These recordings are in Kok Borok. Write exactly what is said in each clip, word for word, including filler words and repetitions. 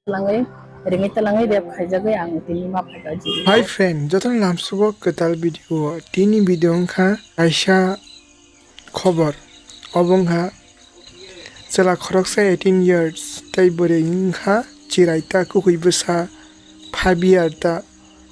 Twlangwi, ringwi twlangwi rep khaijagwi ang tini ma phaikha jili. Hi friend, jotono lamsugo kwtal video o. Tini video wngkha kaisa khobor. Obo wngkha chwla khoroksa eighteen years tei bwrwi wngkha chirai ta, kwkhwi bwsa five year ta.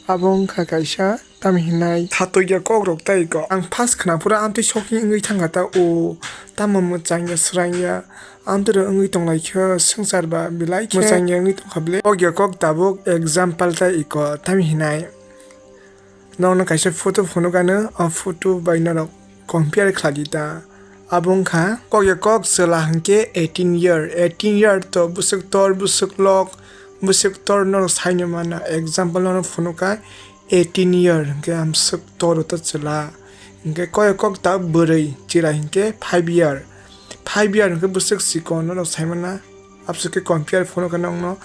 Abo wngkha kaisa tamhinai thatukya kokrok tei kok. Ang first khwnaphuru amtwi shocking wngwi thangkha ta, o tamo mwchangya swrangya. Amtwrwng wngwi tonglaikha swngchar ba belai khe mwchangya wngwi tongkha ble. Kokya kok tabuk example ta iko tamhinai. Nokno kaisa photo phunukano, o photo bai norok compare khlai di ta. Abo wngkha kokya kok chwla hinkhe eighteen year, eighteen year to bwswk tor, bwswk lok, bwswk tor norok saino mano. Example norok phunukha eighteen year hinkhe amswk tor to chwla. Hinkhe kokya kok ta bwrwi chwla hinkhe five year, five year hinkhe bwswk chikon norok saimana. Abswk khe compare phunukha nokno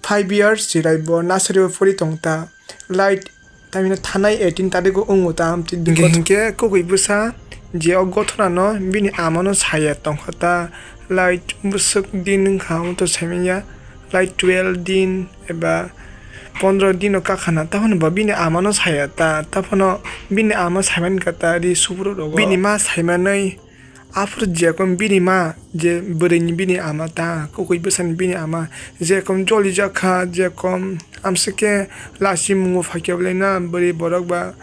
five years chwrai bo nursery o pori tongta. Light tamino thanai eighteen tarikgo wngo ta amtwi. Hinkhe, hinkhe kwkhwi bwsa je o gothonano bini amano saya tongkha ta, light bwswk din wngkha omoto saimanya, light twelve din eba pondro dino kakhana, taphano bo bini amano saya ta, taphano bini ama saimani kha ta ri subrok rogo. Bini ma saimanwi Aphuru jekom bini ma, je bwrwini bini ama ta, kwkhwi bwsani bini ama, jekom jolijak kha, jekom amswk khe lachimungo phaikhe belai na bwrwi borok ba,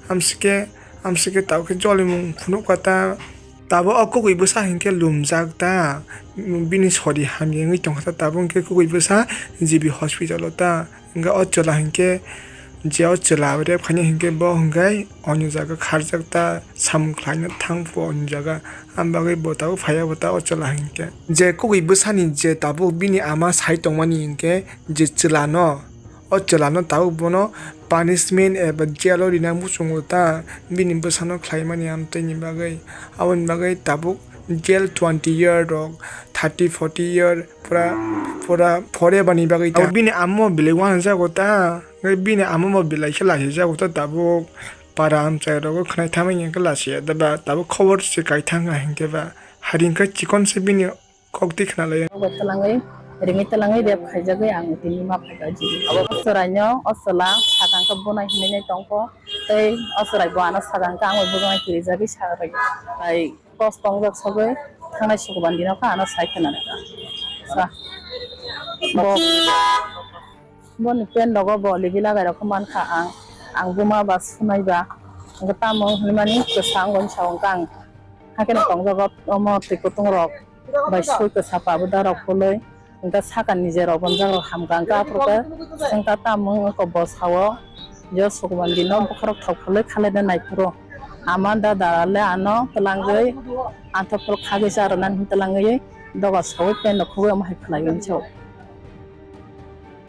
amswk khe, amswk khe tabuk khe jolimung phunukha ta. Tabuk o kwkhwi bwsa hinkhe lumjak ta, bini sori hamya wngwi tongkha ta, tabuk hinkhe kwkhwi bwsa G B hospital o ta. Hingke o chwla hingke je o chwla rep khainai hingke bo hingke onyo jaga kharjak ta samung khlaina thang phuo onyo jaga. Am bagwi bo tabuk phaiya bo ta o chwla hingke. Je kubui bwsani je tabuk bini ama sai tongmani hingke je chwla no, o chwla no tabuk bono punishment eba jail o rina muchungo ta bini bwsano khlaimani amtwini bagwi. Aboni bagwi tabuk jail twenty year rok, thirty, forty year, pura, pura forever ni bagwi ta. Abo bini ama bo belai uanajago ta, hwnkhe bini ama bo belai khe lachijago ta tabuk. Para amchai rogo khwnai thamani hwnkhe lachiya da ba, tabuk khobor se kai thangkha hwnkhe ba. Hari hwnkhe chikon se bini kok twi khna lai. Abo twlangwi, ringwi twlangwi rep khaijagwi ang tini ma phaikha jili. Abo chwraino o chwla sakang khe bunai hinwi nai tongkho, tei o chwrai bo ano sakang khe ang bai bujana kirijagwi sa rwkha. Tai Kos tongjak sogwi thangnai sukuban dino kha ano sai khna rwkha. Sa. Bo, boni pen rogo bo libi lagai rok khe mankha ang. Ang buma ba sunai ba. Hwnkhe tamo hinmani kwsa wngwi sa wngkha ang. Hakhe no tongjago omo twi kutung rok bai sui kwsa pa bwda rok pului. Hwnkhe sakani je rok bonjak rok hamkha hwnkhe aphuru khe swngkha tamo wngkha bo sao je o sukuman dino bokhorok thok phulwi khalai da naiphuru ama da dara le ano twlangwi anthok phuru khagwi cha rwna hinwi twlangwi doga sawi pen rok khugwi omo hai khwlaiwi mano.